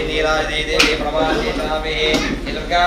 नीराजदेवी प्रभाषेतनाभिः दुर्गा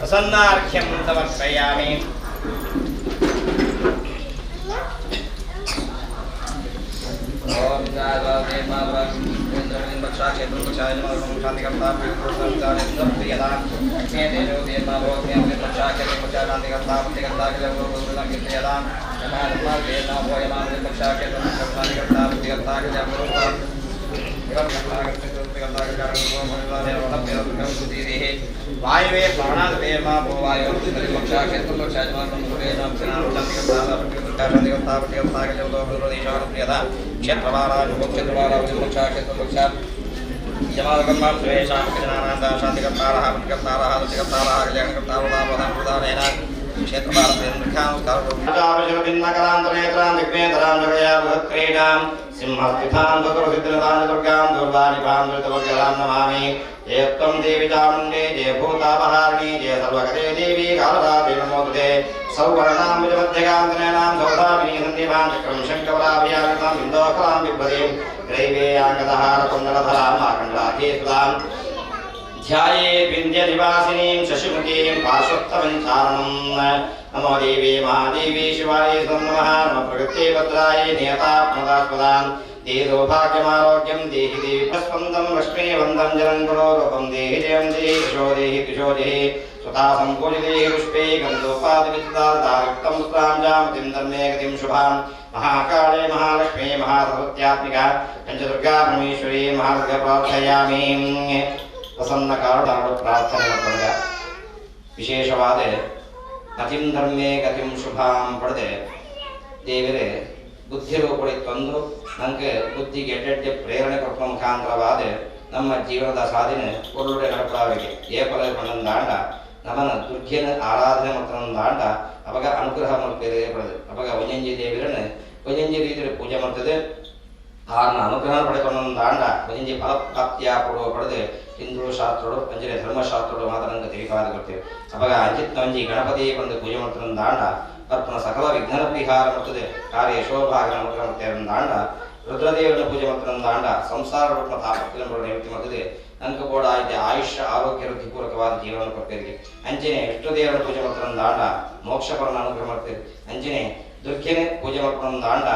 प्रसन्नार्घ्यं समर्पयामि। वायवे प्राणादवेमा भो वायो ಯಮಾದಕರ್ಮಾಂ ಸುರೇಶಾಂ ಕೃಷ್ಣಾನಾಂದ ಶಾಂತಿಕರ್ತಾರಃ ಪುಷ್ಕರ್ತಾರಃ ರುಚಿಕರ್ತಾರಃ ಕಲ್ಯಾಣಕರ್ತಾರಃ ಪ್ರಧಾನ ಭಿನ್ನಕರಾಂತರೇತರಾಂ ದಿಗ್ನೇತರಾಂ ಜಗಯಾ ಬೃಹತ್ಕ್ರೀಡಾಂ ಸಿಂಹಸ್ಥಿತಾಂ ಚತುರ್ಸಿದ್ಧತಾಂ ದುರ್ಗಾಂ ದುರ್ಗಾನಿಪಾಂ ದುರಿತವರ್ಗಲಾಂ ನಮಾಮಿ. ಜಯ ತ್ವಂ ದೇವಿ ಚಾಮುಂಡೆ ಜಯ ಭೂತಾಪಹಾರಿಣಿ ಜಯ ಸರ್ವಗತೆ ದೇವಿ ಕಾಲರಾತ್ರಿ ನಮೋಸ್ತುತೆ. ಸೌವರ್ಣಾಂ ವಿಜಮಧ್ಯಗಾಂ ತ್ರಿನಯನಾಂ ಸೌಧಾಮಿನಿ ಸನ್ನಿಭಾಂ ಚಕ್ರಂ ಶಂಕವರಾಭಿಯಾಮಿತಾಂ ಬಿಂದೋಕಲಾಂ ಬಿಭ್ರತೀಂ ಗ್ರೈವೇಯಾಂಗದಹಾರ ಕುಂಡಲಧರಾಂ ಆಕಂಡಲಾಧೀಸುತಾಂ ಧ್ಯಾಯೇ ವಿಂಧ್ಯನಿವಾಸಿನೀಂ ಶಶಿಮುಖೀಂ ಪಾರ್ಶ್ವಸ್ಥವಂಚಾರಣಂ. ನಮೋ ದೇವಿ ಮಹಾದೇವಿ ಶಿವಾಯ ನಮಃ. ನಮ ಪ್ರಕೃತಿ ಭದ್ರಾಯ ನಿಯತಾತ್ಮದಾಸ್ಪದಾಂ ದೇಹಿ ಸೌಭಾಗ್ಯಮಾರೋಗ್ಯಂ ದೇಹಿ ದೇವಿ ಸ್ಪಂದಂ ಲಕ್ಷ್ಮೀವಂದಂ ಜಲಂಗುರೋ ರೂಪಂ ದೇಹಿ ಜಯಂ ದೇಹಿ ಯಶೋ ದೇಹಿ ಕಿಶೋ ದೇಹಿ ಸ್ವತಃ ಸಂಪೂಜಿತೈಃ ಪುಷ್ಪೈಃ ಗಂಧೋಪಾದಿವಿದ್ದಾಯುಕ್ತಂ ಸುತಾಂ ಜಾಮತಿಂ ಧರ್ಮೇ ಗತಿಂ ಶುಭಾಂ. ಮಹಾಕಾಳೇ ಮಹಾಲಕ್ಷ್ಮೀ ಮಹಾಸರಸ್ವತ್ಯಾತ್ಮಿಕಾ ಪಂಚದುರ್ಗಾ ಪರಮೇಶ್ವರಿ ಮಹಾದುರ್ಗ ಪ್ರಾರ್ಥಯಾಮಿ. ಪ್ರಸನ್ನ ಕಾರಣ ಪ್ರಾರ್ಥನೆ ಮಾಡ್ಕೊಂಡ ವಿಶೇಷವಾದ ಗತಿಂ ಧರ್ಮೇ ಗತಿಂ ಶುಭಾಂ ಪಡೆದೆ ದೇವರೇ ಬುದ್ಧಿರೂಪಡಿ ತಂದು ನಮಗೆ ಬುದ್ಧಿಗೆ ಎಡ್ಡೆಡ್ಡೆ ಪ್ರೇರಣೆ ಕೊಟ್ಟ ಮುಖಾಂತರವಾದ ನಮ್ಮ ಜೀವನದ ಸಾಧನೆ ಒಳ್ಳೊಳ್ಳೆ ನಡಪಡವರಿಗೆ ಏಪಲ ಪಣ್ಣಂದಾಂಡ ನಮನ ದುರ್ಗೆನ ಆರಾಧನೆ ಮಾಡ್ತಾನಂದಾಂಡ ಅವಾಗ ಅನುಗ್ರಹ ಮಾಡ್ತೇವೆ ಪಡೆದು ಅವಾಗ ಒಂಜಂಜಿ ದೇವರನ್ನು ಒಂಜಂಜಿ ರೀತಿಯಲ್ಲಿ ಪೂಜೆ ಮಾಡ್ತದೆ ಆರ್ನ ಅನುಗ್ರಹ ಪಡೆದುಕೊಂಡಾಂಡ ಒಂಜಿ ಫಲಪ್ರಾಪ್ತಿಯ ಕೊಡುವ ಪಡೆದು ಹಿಂದೂ ಶಾಸ್ತ್ರಗಳು ಅಂಜನೆ ಧರ್ಮಶಾಸ್ತ್ರಗಳು ಮಾತ್ರ ನಂಗೆ ತಿಳಿಪಾದ ಕೊಡ್ತೇವೆ. ಅವಾಗ ಅಂಜಿತ್ ಒಂಜಿ ಗಣಪತಿ ಬಂದು ಪೂಜೆ ಮಾಡ್ತಾನಂದಾಂಡ ಪರ್ಪನ ಸಕಲ ವಿಘ್ನ ಪರಿಹಾರ ಮಾಡ್ತದೆ ಕಾರ್ಯ ಶೋಭಾಗ ಅನುಗ್ರಹ ಮಾಡ್ತೇವೆ. ರುದ್ರದೇವರನ್ನು ಪೂಜೆ ಮಾಡ್ತಾನಂದಾಂಡ ಸಂಸಾರ ತಾಪತ್ರ ನಿವೃತ್ತಿ ಮಾಡ್ತದೆ ನಂಗೆ ಕೂಡ ಆಯ್ತು ಆಯುಷ್ಯ ಆರೋಗ್ಯ ವೃದ್ಧಿಪೂರ್ವಕವಾದ ಜೀವನ ಕೊಡ್ತೇವೆ. ಅಂಜನೆ ವಿಷ್ಣುದೇವರನ್ನು ಪೂಜೆ ಮಾಡ್ತಾನಂದಾಂಡ ಮೋಕ್ಷಪರನ ಅನುಗ್ರಹ ಮಾಡ್ತೇವೆ. ಅಂಜನೆ ದುರ್ಗೆನೆ ಪೂಜೆ ಮಾಡ್ಕೊಂಡಾಂಡ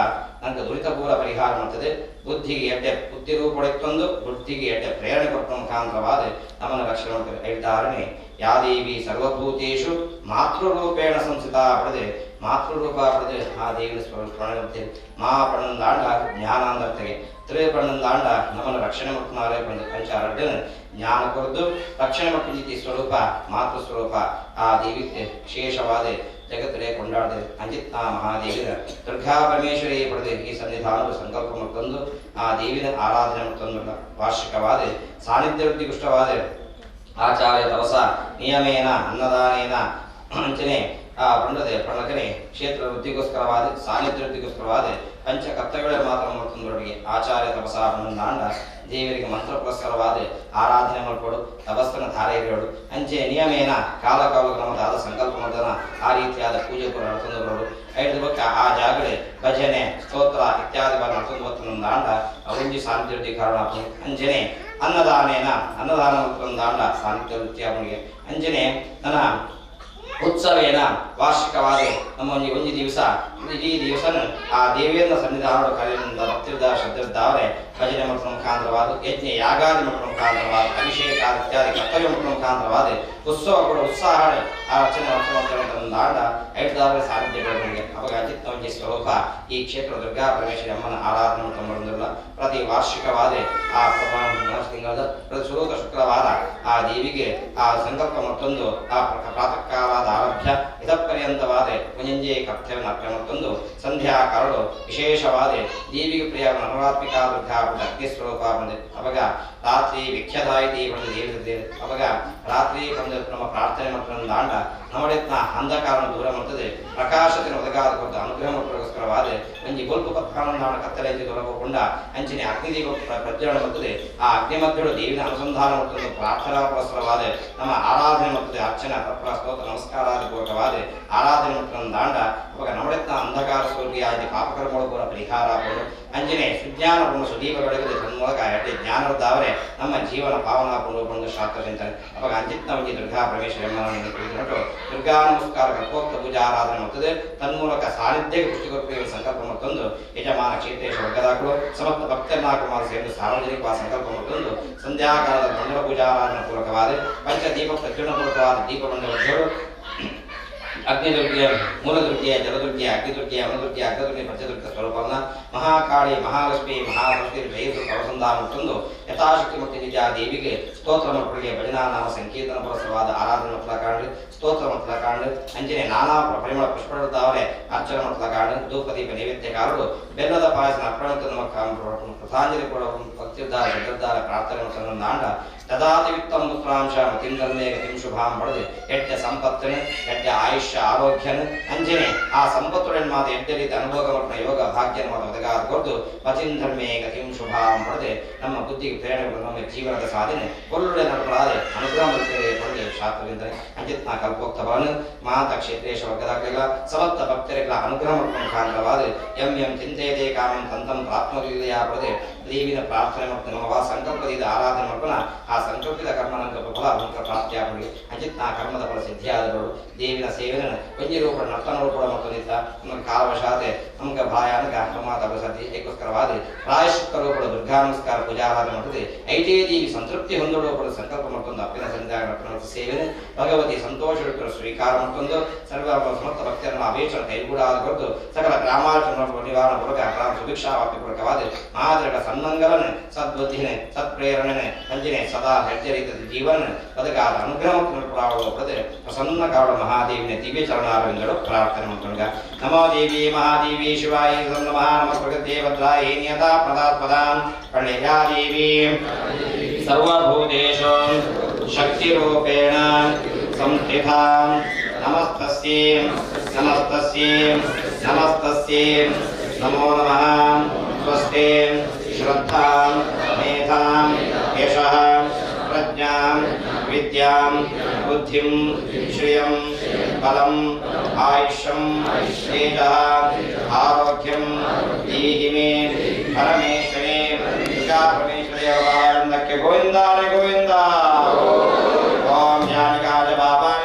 ನಂಗೆ ದುರಿತಪೂರ ಪರಿಹಾರ ಮಾಡ್ತದೆ. ಬುದ್ಧಿಗೆ ಎಡ್ಡೆ ಬುದ್ಧಿ ರೂಪಡೆತ್ತೊಂದು ಬುದ್ಧಿಗೆ ಎಡ್ಡೆ ಪ್ರೇರಣೆ ಕೊಟ್ಟ ಮುಖಾಂತರವಾದ ನಮ್ಮನ್ನು ರಕ್ಷಣೆ ಮಾಡ್ತದೆ. ಐದಾರಣೆ ಯಾದೇವಿ ಸರ್ವಭೂತೇಶು ಮಾತೃರೂಪೇಣ ಸಂಸ್ಥಿತ ಪಡೆದೆ ಮಾತೃರೂಪ ಪಡೆದು ಆ ದೇವಿನ ಸ್ಮರಣೆ ಮಾಡ್ತೇವೆ. ಮಾ ಪಣ್ಣಂದಾಂಡ ಜ್ಞಾನಾಂದರ್ತಗೆ ತ್ರೇ ಪಣ್ಣಂದಾಂಡ ನಮ್ಮನ್ನು ರಕ್ಷಣೆ ಮಾಡ್ತಾರೆ ಪಂಡ ಪಂಚಾರಡ್ಡನ ಜ್ಞಾನ ಕೊರದು ರಕ್ಷಣೆ ಮಾಡ್ಕೊಂಡಿದ್ದ ಸ್ವರೂಪ ಮಾತೃ ಸ್ವರೂಪ ಆ ದೇವಿ ವಿಶೇಷವಾದ ಜಗತ್ತರೇ ಕೊಂಡಾಡದೆ ಅಂಜಿತ್ನ ಮಹಾದೇವಿನ ದುರ್ಗಾ ಪರಮೇಶ್ವರಿ ಪಡೆದು ಈ ಸನ್ನಿಧಾನವು ಸಂಕಲ್ಪ ಮತ್ತೊಂದು ಆ ದೇವಿನ ಆರಾಧನೆ ಮತ್ತೊಂದು ವಾರ್ಷಿಕವಾದ ಸಾನ್ನಿಧ್ಯ ವೃದ್ಧಿಗುಷ್ಟವಾದ ಆಚಾರ್ಯ ತಪಸ ನಿಯಮೇನ ಅನ್ನದಾನೇನ ಅಂಚನೆ ಆ ಪಂಡದೆ ಪಣ್ಣಕನೆ ಕ್ಷೇತ್ರ ವೃದ್ಧಿಗೋಸ್ಕರವಾದ ಸಾನ್ನಿಧ್ಯ ವೃದ್ಧಿಗೋಸ್ಕರವಾದ ಪಂಚ ಕರ್ತವ್ಯಗಳ ಮಾತ್ರ ಮತ್ತೊಂದರೊಳಗೆ ಆಚಾರ್ಯ ತಪಸ ಪಣ್ಣಂದಾಂಡ ದೇವರಿಗೆ ಮಂತ್ರ ಪುರಸ್ಕರವಾದ ಆರಾಧನೆ ಮಾಡಿಕೊಡು ತಪಸ್ಸನ ಧಾರೆ ಇರೋಡು ಅಂಚೆ ನಿಯಮೇನ ಕಾಲ ಕಾಲಕ್ಕೆ ನಮ್ಮದಾದ ಸಂಕಲ್ಪ ಮಾಡ್ದನ ಆ ರೀತಿಯಾದ ಪೂಜೆ ಕೂಡ ನಡ್ಕೊಂಡು ಬರೋಡು. ಐದು ಬಕ್ಕ ಆ ಜಾಗಡೆ ಭಜನೆ ಸ್ತೋತ್ರ ಇತ್ಯಾದಿ ನಡ್ಕೊಂಡು ಬರ್ತಾನಂದಾಂಡ ಅವಂಜಿ ಸಾನ್ನಿಧ್ಯ ವೃದ್ಧಿ ಕಾರಣ ಅಂಜನೆ ಅನ್ನದಾನೇನ ಅನ್ನದಾನ ಮತ್ತೊಂದಾಂಡ ಸಾನ್ನಿಧ್ಯ ವೃದ್ಧಿ ಅವನಿಗೆ ಅಂಜನೆ ನನ್ನ ಉತ್ಸವೇನ ವಾರ್ಷಿಕವಾದ ನಮ್ಮ ಒಂದು ಒಂದು ದಿವಸ ಇಡೀ ದಿವಸನ ಆ ದೇವಿಯನ್ನ ಸನ್ನಿಧಾನದ ಕಾರ್ಯದಿಂದ ಭಕ್ತಿರ್ದ ಶ್ರದ್ಧಿರ್ದಾವರೆ ಭಜನೆ ಮಾಡುವ ಮುಖಾಂತರವಾದ ಯಜ್ಞ ಯಾಗಾದಿ ಮಾಡುವ ಮುಖಾಂತರವಾದ ಅಭಿಷೇಕ ಇತ್ಯಾದಿ ಕರ್ತವ್ಯ ಮಾಡುವ ಮುಖಾಂತರವಾದ ಉತ್ಸವ ಕೂಡ ಉತ್ಸಾಹ ಆ ರಚನೆ ಮಾಡ್ತಾಂಡ ಐದಾರ ಸಾನ್ನಿಧ್ಯಗಳಿಗೆ ಅವಾಗ ಅಜಿತ್ನವಂಜಿ ಸ್ವರೂಪ ಈ ಕ್ಷೇತ್ರ ದುರ್ಗಾ ಪರಮೇಶ್ವರಿ ಅಮ್ಮನ ಆರಾಧನೆ ಮಾಡ್ಕೊಂಡ್ಬಂದಿಲ್ಲ. ಪ್ರತಿ ವಾರ್ಷಿಕವಾದ ಆ ತಿಂಗಳ ಪ್ರತಿ ಸ್ವರೂಪ ಶುಕ್ರವಾರ ಆ ದೇವಿಗೆ ಆ ಸಂಕಲ್ಪ ಮತ್ತೊಂದು ಆ ಪ್ರಾತಃ ಕಾಲದ ಆರಭ್ಯ ಇದಪರ್ಯಂತವಾದ ಒಂಜಂಜೆ ಕರ್ತವ್ಯ ಅರ್ಪಣೆ ಮತ್ತೊಂದು ಸಂಧ್ಯಾ ಕಾಲಡು ವಿಶೇಷವಾದ ದೇವಿಗೆ ಪ್ರಿಯ ನವರಾತ್ಮಿಕ ದುರ್ಗಾ ಅಗ್ನಿ ಸ್ವರೂಪ ಬಂದೆ. ಅವಾಗ ರಾತ್ರಿ ವಿಖ್ಯದಾಯಿತಿ ಬಂದು ದೇವಿ ಅವಾಗ ರಾತ್ರಿ ಬಂದು ನಮ್ಮ ಪ್ರಾರ್ಥನೆ ಮಾಡ್ಕೊಂಡಾಂಡ ನಮ್ಮಡೆತ್ನ ಅಂಧಕಾರವನ್ನು ದೂರ ಮಾಡ್ತದೆ ಪ್ರಕಾಶത്തിന് ಒದಗಾದ ಕೊಟ್ಟು ಅನುಗ್ರಹ ಮಾಡೋಕ್ಕೋಸ್ಕರವಾದ ಒಂಜಿ ಬೊಲ್ಪು ಪತ್ಕಾನಂದಾಣ ಕತ್ತಲೆ ಅಂಚೆ ತೊಲಗಕೊಂಡ ಅಂಚಿನ ಅಗ್ನಿದೀಪ ಪ್ರಜ್ವಲನ ಮಾಡ್ತದೆ. ಆ ಅಗ್ನಿ ಮಧ್ಯಡು ದೇವಿನ ಅನುಸಂಧಾನ ಮತ್ತು ಪ್ರಾರ್ಥನಾ ಪುರಸ್ಕರವಾದ ನಮ್ಮ ಆರಾಧನೆ ಮಾಡ್ತದೆ ಅರ್ಚನಾ ತಪ್ಪ ಸ್ತೋತ್ರ ನಮಸ್ಕಾರಾದಿ ಪೂರ್ವಕವಾದ ಆರಾಧನೆ ಮಾಡ್ಕೊಂಡಾಂಡ ಅವಾಗ ನಮ್ಮಡೆತ್ನ ಅಂಧಕಾರ ಸೂರ್ಯಾದಿ ಪಾಪಕರ್ಮಗಳ ಪರಿಹಾರ ಅಂಜನೆ ಸುಜ್ಞಾನ ಪೂರ್ಣ ಸುದೀಪ ಬೆಳಗಿದೆ ತನ್ಮೂಲಕ ಎಡ್ಡೆ ಜ್ಞಾನದ್ದಾವರೆ ನಮ್ಮ ಜೀವನ ಪಾವನ ಪೂರ್ಣ ಶಾಸ್ತ್ರ ಚಿಂತನೆ. ಅವಾಗ ಅಂಜಿತ್ನ ಒಂಜಿ ದುರ್ಗಾ ಪರಮೇಶ್ವರಿ ಅಮ್ಮನನ್ನು ಕುರಿತು ದುರ್ಗಾ ನಮಸ್ಕಾರ ಕಲ್ಪೋಕ್ತ ಪೂಜಾ ಆರಾಧನೆ ಮಾಡ್ತದೆ. ತನ್ಮೂಲಕ ಸಾನ್ನಿಧ್ಯಕ್ಕೆ ಪುಷ್ಟಿಕೊರ್ಪಿರುವ ಸಂಕಲ್ಪ ಮತ್ತೊಂದು ಯಜಮಾನ ಕ್ಷೇತ್ರೇಶ ವರ್ಗದಾಕರು ಸಮಸ್ತ ಭಕ್ತರನ್ನಾಕು ಮಾತ್ರ ಸೇರಿದು ಸಾರ್ವಜನಿಕ ಸಂಕಲ್ಪ ಮತ್ತೊಂದು ಸಂಧ್ಯಾಕಾಲದ ಮಂಡಲ ಪೂಜಾರಾಧನೆ ಪೂರಕವಾದ ಪಂಚದೀಪ ಪ್ರಜ್ವಲನ ಪೂರ್ವಕವಾದ ದೀಪಮಂಡಲಗಳು ಅಗ್ನಿದುರ್ಗೆ ಮೂಲದುರ್ಗೆ ಜಲದುರ್ಗೆ ಅಗ್ನಿದುರ್ಗೆ ವನದುರ್ಗೆ ಅಗ್ರದುರ್ಗೆ ಪಂಚದುರ್ಗ ಸ್ವರೂಪವನ್ನ ಮಹಾಕಾಳಿ ಮಹಾಲಕ್ಷ್ಮಿ ಮಹಾಸರಸ್ವತಿ ಜಯದುರ್ಗ ಅವಸಂಧಾನ ಮತ್ತೊಂದು ಯಥಾಶಕ್ತಿ ಮತ್ತು ನಿಜ ದೇವಿಗೆ ಸ್ತೋತ್ರ ಮಕ್ಕಳಿಗೆ ಭಜನಾ ನಾಮ ಸಂಕೀರ್ತನ ಪರಸವಾದ ಆರಾಧನೆ ಮಕ್ಕಳ ಕಾಂಡು ಸ್ತೋತ್ರ ಮಕ್ಕಳ ಕಾಂಡು ಅಂಜನೆ ನಾನಾ ಪರಿಮಳ ಪುಷ್ಪಗಳದ್ದಾವರೆ ಅರ್ಚನೆ ಮಕ್ಕಳ ಕಾಂಡು ಧೂಪದೀಪ ನೈವೇದ್ಯಕಾರರು ಬೆಲ್ಲದ ಪಾಯಸನ ಅರ್ಪಣೆ ಕೃತಾಂಜಲಿ ಕೂಡ ಭಕ್ತಿರ್ಧಾರ ಶ್ರದ್ಧಾರ ಪ್ರಾರ್ಥನೆ ಮತ್ತು ನಾಂಡ ತದಾತಿವಿತ್ತಂ ಪುತ್ರಾಂಶ ಮತಿಂದನ್ನೇ ಗತಿಂ ಶುಭಾಂ ಪಡೆದು ಎಡ್ಡೆ ಸಂಪತ್ತನು ಎಡ್ಡೆ ಆಯುಷ್ಯ ಆರೋಗ್ಯನು ಅಂಜನೆ ಆ ಸಂಪತ್ತುಡನ್ ಮಾತ ಎಡ್ಡೆ ರೀತಿ ಅನುಭೋಗ ಮಟ್ಟ ಯೋಗ ಭಾಗ್ಯನ ಮಾತ ಒದಗಾದ ಕೊರದು ಮತಿಂಧರ್ಮೇ ಗತಿಂ ಶುಭಾಂ ಪಡೆದು ನಮ್ಮ ಬುದ್ಧಿಗೆ ಪ್ರೇರಣೆ ನಮ್ಮ ಜೀವನದ ಸಾಧನೆ ಕೊಲ್ಲುಡೆ ನಡಪಡಾದೆ ಅನುಗ್ರಹ ಮಾಡ್ತೇವೆ ಪಡೆದು ಶಾಸ್ತ್ರದಿಂದ ಅಂಜಿತ್ನ ಕಲ್ಪೋಕ್ತವನು ಮಾತ ಕ್ಷೇತ್ರೇಶ ವರ್ಗದಾಗಲಿಲ್ಲ ಸಮಸ್ತ ಭಕ್ತರಿಗಳ ಅನುಗ್ರಹ ಮುಖಾಂತರವಾದ ಎಂ ಎಂ ಚಿಂತೆಯದೇ ಕಾಮಂ ತಂತಂ ಪ್ರಾಪ್ನೋಲಿಯ ಪಡೆದು ದೇವಿನ ಪ್ರಾರ್ಥನೆ ಮತ್ತು ನಮ್ಮ ಸಂಕಲ್ಪದಿಂದ ಆರಾಧನೆ ಮಾಡ್ಕೊಳ ಆ ಸಂಕಲ್ಪಿತ ಕರ್ಮನಂಕ ಫಲ ಅನಂತರ ಪ್ರಾಪ್ತಿಯಾಗಲಿ ಅಂಜಿತ್ನ ಕರ್ಮದ ಫಲ ಸಿದ್ಧಿಯಾದವರು ದೇವಿನ ಸೇವೆನ ಒಂಜಿ ರೂಪ ನರ್ತನರು ಕೂಡ ಮತ್ತು ನಿಂತ ನಮಗೆ ಕಾಲವಶಾತೆ ನಮಗೆ ಭಯಾನಕ ಮಾತಾಡ ಸದ್ಯ ಏಕೋಸ್ಕರವಾದ ಪ್ರಾಯಶ್ಚಿತ್ತ ರೂಪದ ದುರ್ಗಾ ನಮಸ್ಕಾರ ಪೂಜಾರಾಧನೆ ಮಾಡುತ್ತದೆ ಐಟೇ ದೇವಿ ಸಂತೃಪ್ತಿ ಹೊಂದಲು ಕೂಡ ಸಂಕಲ್ಪ ಮತ್ತೊಂದು ಅಪ್ಪಿನ ಸಂಧ್ಯಾಗಳ ಸೇವೆನೆ ಭಗವತಿ ಸಂತೋಷ ಸ್ವೀಕಾರ ಮತ್ತೊಂದು ಸರ್ವ ಸಮಸ್ತ ಭಕ್ತರನ್ನು ಅವೇಕ್ಷಣ ಕೈಗೂಡಾದ ಕೊರತು ಸಕಲ ಗ್ರಾಮಾರ್ಚನ ನಿವಾರಣ ಪೂರ್ವಕ ಗ್ರಾಮ ಸುಭಿಕ್ಷಾವಾಪ್ತಿ ಪೂರ್ವಕವಾದ ಮಾದರಿಗಳ ಸನ್ಮಂಗಲನೆ ಸದ್ಬುದ್ಧಿನೇ ಸತ್ಪ್ರೇರಣೆ ಅಂಜನೆ ಸದಾ ಹೆಜ್ಜರಿತ ಜೀವನ ಬದುಕಾದ ಅನುಗ್ರಹ ಪಡೆದು ಪ್ರಸನ್ನ ಕಾಳು ಮಹಾದೇವಿನ ದಿವ್ಯ ಚರಣಾರವಿಂದಳು ಪ್ರಾರ್ಥನೆ ಮಾಡ್ಕೊಂಡ ನಮೋ ದೇವಿ ಮಹಾದೇವಿ ಶಿವಾಯ ನಮಃ ನಮಃ ಪ್ರಗತಿ ಭದ್ರಾಯೇ ನಿಯತಾ ಪ್ರದಾತ್ಪದಾಂ ಪ್ರಣಯಾ ದೇವಿ ಸರ್ವಭೂತೇಷು ಶಕ್ತಿರೂಪೇಣ ಸಂಸ್ಥಿತಾಂ ನಮಸ್ತಸ್ಯೈ ನಮಸ್ತಸ್ಯೈ ನಮಸ್ತಸ್ಯೈ ನಮೋ ನಮಃ ಸ್ವಸ್ತಿ ಶ್ರದ್ಧಾಂ ಮೇಧಾಂ ಯಶಃ ಪ್ರಜ್ಞಾಂ ವಿದ್ಯಾಂ ಬುದ್ಧಿಂ ಶ್ರಿಯಂ ಬಲಂ ಆಯುಷ್ಯಂ ತೇಜಃ ಆರೋಗ್ಯಂ ದೇಹಿ ಮೇ ಪರಮೇಶ್ವರೇ ದುರ್ಗಾ ಪರಮೇಶ್ವರೇ ಅವತಾರಕ್ಕೆ ಗೋವಿಂದ ಗೋವಿಂದ ಓಂ ಜ್ಞಾನಿಕಾಯ ಬಾಬಾ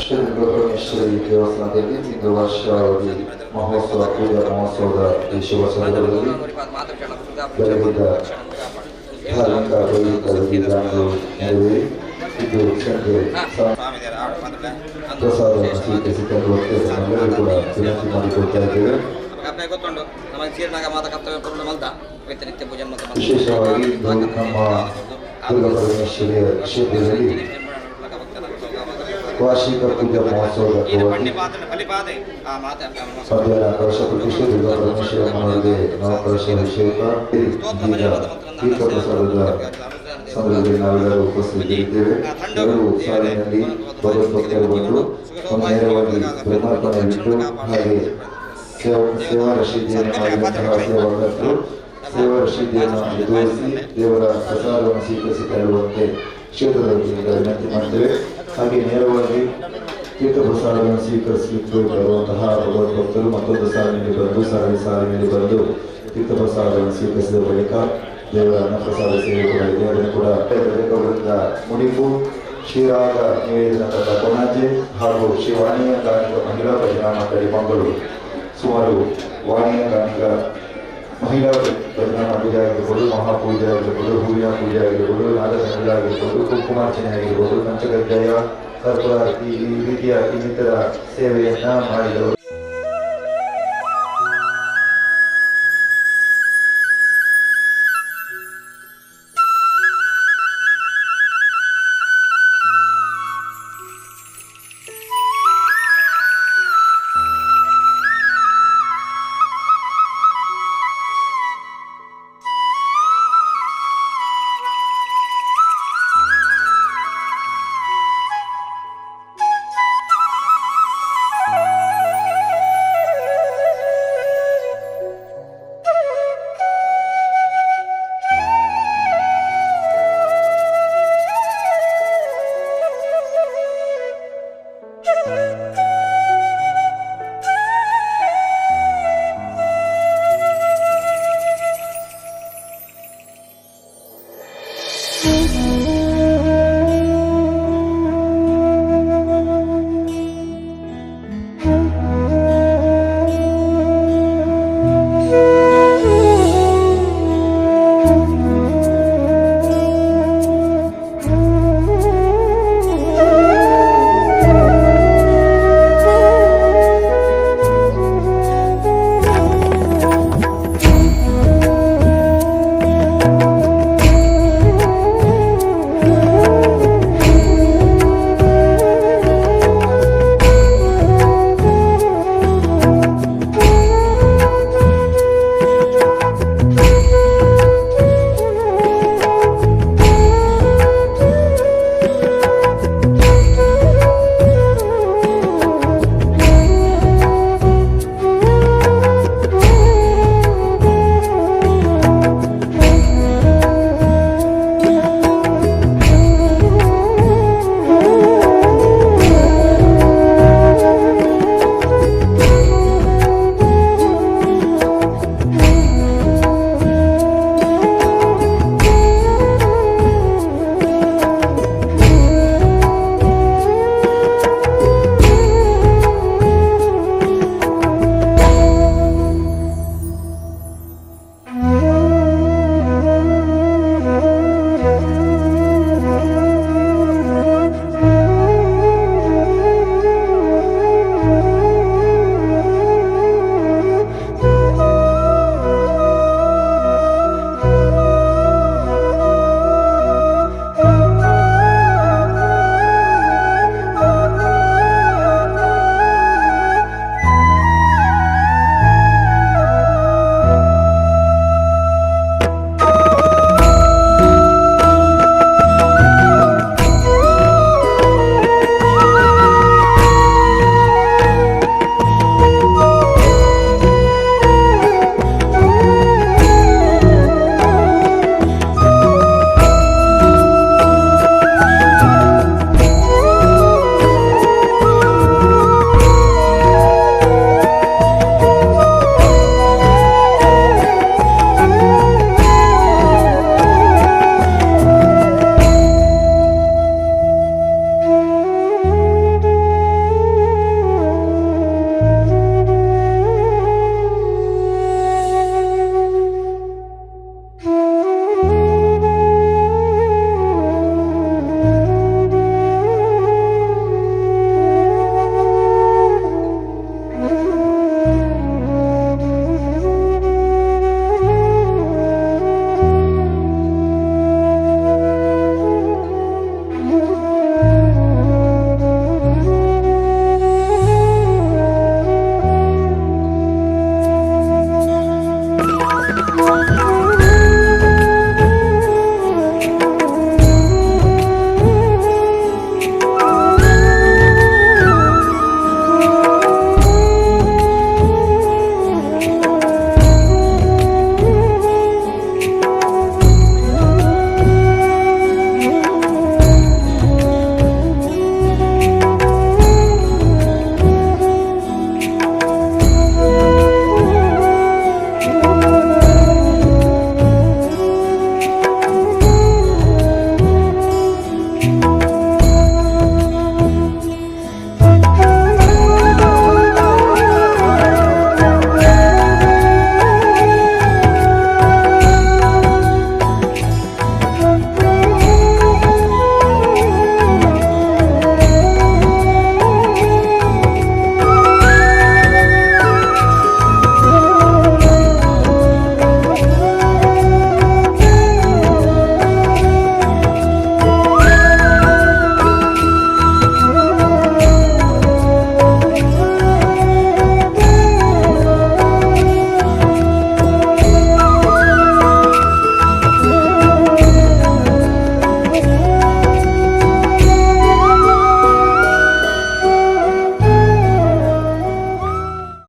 ಶ್ರೀ ದುರ್ಗಾಪರಮೇಶ್ವರಿ ದೇವಸ್ಥಾನದಲ್ಲಿ ಇಂದು ವರ್ಷಾವಧಿ ಮಹೋತ್ಸವ ಪೂಜಾ ಮಹೋತ್ಸವದ ಈ ಶುಭ ಸಂದರ್ಭದಲ್ಲಿ ಬೆಳಗಿದ್ದ ಧಾರ್ಮಿಕ ವೈದಿಕ ವಿಧಿವಿಧಾನಗಳು ನೆರವೇರಿ ಇಂದು ಸಂಜೆ ಪ್ರಸಾದವನ್ನು ಸ್ವೀಕರಿಸಿ ತರುವಂತೆ ನಮ್ಮೆಲ್ಲರೂ ಕೂಡ ವಿನಂತಿ ಮಾಡಿಕೊಳ್ತಾ ಇದ್ದೇವೆ. ವಿಶೇಷವಾಗಿ ಇಂದು ನಮ್ಮ ದುರ್ಗಾಪರಮೇಶ್ವರಿಯ ಕ್ಷೇತ್ರದಲ್ಲಿ ವಾರ್ಷಿಕ ಪೂಜಾ ಮಹೋತ್ಸವದ ಅಂಗವಾಗಿ ಮಧ್ಯಾಹ್ನ ಕಲಶ ಪ್ರತಿಷ್ಠೆ, ದುರ್ಗಾ ಪರಮೇಶ್ವರ ಅಮ್ಮನವರಿಗೆ ನವಕಲಶ ಅಭಿಷೇಕ, ಈಗ ತೀರ್ಥ ಪ್ರಸಾದದ ಸಂದರ್ಭದಲ್ಲಿ ನಾವೆಲ್ಲರೂ ಉಪಸ್ಥಿತರಿದ್ದೇವೆ. ಎರಡು ಸಾಲಿನಲ್ಲಿ ಭಗವದ್ಭಕ್ತರು ಬಂದು ನೇರವಾಗಿ ಬ್ರಹ್ಮಾರ್ಪಣೆ ಬಿಟ್ಟು ಹಾಗೆ ಸೇವಾ ರಶೀದಿಯನ್ನು ಮಾಡಿದಂತಹ ಸೇವಾಕರ್ತರು ಸೇವಾ ರಶೀದಿಯನ್ನು ತೋರಿಸಿ ದೇವರ ಪ್ರಸಾದವನ್ನು ಸ್ವೀಕರಿಸಿ ತಳ್ಳುವಂತೆ ಕ್ಷೇತ್ರದ ವತಿಯಿಂದ ವಿನಂತಿ ಮಾಡ್ತೇವೆ. ಹಾಗೆ ನೇರವಾಗಿ ತೀರ್ಥ ಪ್ರಸಾದವನ್ನು ಸ್ವೀಕರಿಸಲಿಕ್ಕೆ ಬರುವಂತಹ ಭಗವದ್ಭಕ್ತರು ಮತ್ತೊಂದು ಸಾಲಿನಲ್ಲಿ ಬಂದು ಸಾಲಿನಲ್ಲಿ ಬಂದು ತೀರ್ಥ ಪ್ರಸಾದವನ್ನು ಸ್ವೀಕರಿಸಿದ ಬಳಿಕ ದೇವರ ಅನ್ನಪ್ರಸಾದ ಸೇವೆ ಕೂಡ ಇದೆ. ಅದನ್ನು ಕೂಡ ಅವರಿಂದ ಮುಡಿಪು, ಶ್ರೀರಾಗ ನಿವೇದನ ತಂಡ ಕೊಣಾಜೆ ಹಾಗೂ ಶ್ರೀ ವಾಣಿಯ ಗಾಣಿಗ ಮಹಿಳಾ ಭಜನಾ ಮಂಡಳಿ ಮಂಗಳೂರು. ಸುಮಾರು ವಾಣಿಯ ಗಾಣಿಗ ಮಹಿಳಾ ಭಜನಾ ಮಂಡಳಿ ಆಗಿರ್ಬೋದು, ಮಹಾಪೂಜೆ ಆಗಿರ್ಬೋದು, ಹೂವಿನ ಪೂಜೆ ಆಗಿರ್ಬೋದು, ನಾಗಸಂಗೀತ ಆಗಿರ್ಬೋದು, ಕುಂಕುಮಾರ್ಚನೆ ಆಗಿರ್ಬೋದು, ಪಂಚಗಜ್ಜಾಯ, ಕರ್ಪೂರಾರತಿ ಈ ರೀತಿಯ ಇನ್ನಿತರ ಸೇವೆಯನ್ನು ಮಾಡಿದವರು.